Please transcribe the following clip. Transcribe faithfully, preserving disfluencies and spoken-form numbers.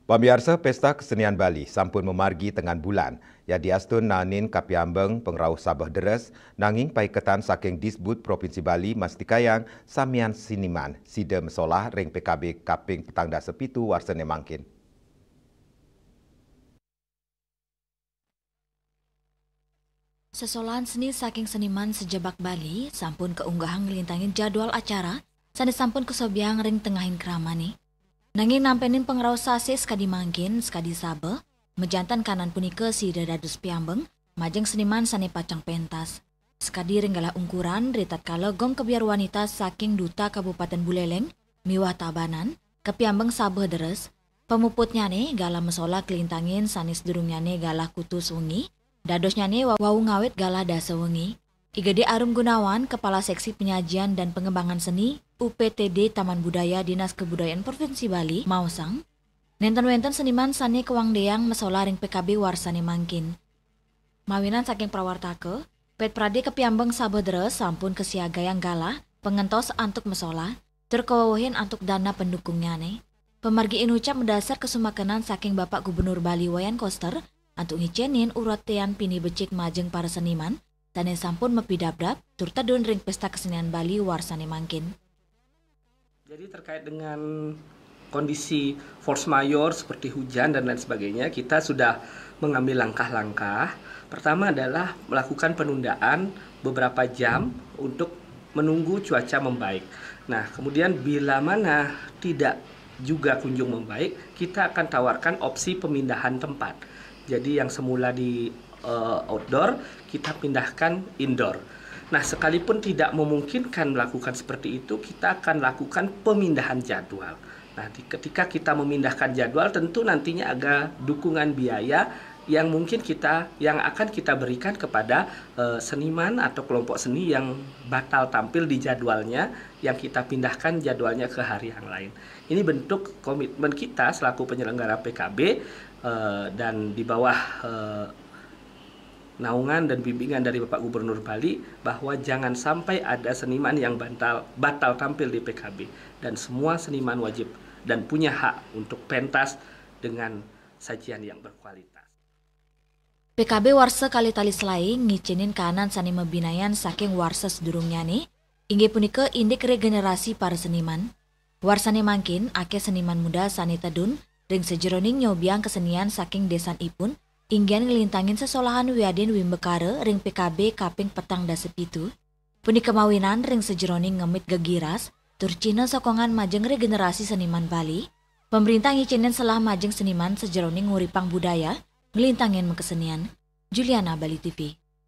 Pamiarsa, Pesta Kesenian Bali sampun mamargi tengan bulan. Yadiastun naenin kapiambeng pangrauh sabeh deres, nanging paiketan saking Disbud Provinsi Bali mastikayang samian seniman sida masolah ring P K B kaping petang dasa pitu warsane mangkin. Sesolahan seni saking seniman sajebag Bali sampun kaunggahang nglintangin jadwal acara sane sampun kasobiahang ring tengahing kramane. Nanging nampenin pangrauh sasih sakadi mangkin, sakadi sabeh, majanten kanan punika sida dados piambeng majeng seniman sane pacang pentas. Sakadi ring galah ungkuran, ritatkala Gong Kebiar Wanita saking Duta Kabupaten Buleleng miwah Tabanan, kapiambeng sabeh deres, pamuputnyane galah masolah kalintangin sane sadurungnyane galah kutus wengi, dadosnyane wa-, wau ngawit galah dasa wengi. I Gede Arum Gunawan, Kepala Seksi Penyajian dan Pengembangan Seni, U P T D Taman Budaya Dinas Kebudayaan Provinsi Bali, maosang, nenten wenten seniman sane kawangdeang masolah ring P K B warsane mangkin. Mawinan saking prawartaka, Pet Prade kapiambeng sabeh deres sampun kasiagayang galah pangentos antuk masolah, tur kawewehin antuk dana pendukungnyane. Pamargi inucap madasar kasumakenan saking Bapak Gubernur Bali Wayan Koster antuk ngicenin uratian pinih becik majeng para seniman sane sampun mapidabdab tur tedun ring Pesta Kesenian Bali warsane mangkin. Jadi, terkait dengan kondisi force majeure seperti hujan dan lain sebagainya, kita sudah mengambil langkah-langkah. Pertama adalah melakukan penundaan beberapa jam untuk menunggu cuaca membaik. Nah, kemudian bila mana tidak juga kunjung membaik, kita akan tawarkan opsi pemindahan tempat. Jadi, yang semula di, eh, outdoor, kita pindahkan indoor. Nah, sekalipun tidak memungkinkan melakukan seperti itu, kita akan lakukan pemindahan jadwal. Nah, di, ketika kita memindahkan jadwal, tentu nantinya ada dukungan biaya yang mungkin kita, yang akan kita berikan kepada, eh, seniman atau kelompok seni yang batal tampil di jadwalnya, yang kita pindahkan jadwalnya ke hari yang lain. Ini bentuk komitmen kita selaku penyelenggara P K B, eh, dan di bawah, eh, naungan dan bimbingan dari Bapak Gubernur Bali, bahwa jangan sampai ada seniman yang bantal-, batal tampil di P K B, dan semua seniman wajib dan punya hak untuk pentas dengan sajian yang berkualitas. P K B warsa kalih tali selaé ngicenin kaanan sané mabinayan saking warsa sadurungnyane, inggih punika indik regenerasi para seniman. Warsané mangkin, akéh seniman muda sané tedun ring sajeroning nyobiang kesenian saking désanipun, inggihan nglintangin sesolahan wiadin wimbakara ring P K B kaping petang dasa pitu. Punika mawinan ring sajeroning ngemit gegiras, tur cihna sokongan majeng regenerasi seniman Bali, pamrintah ngicenin selah majeng seniman sajeroning nguripang budaya, nglintangin makasenian. Juliana, Bali T V.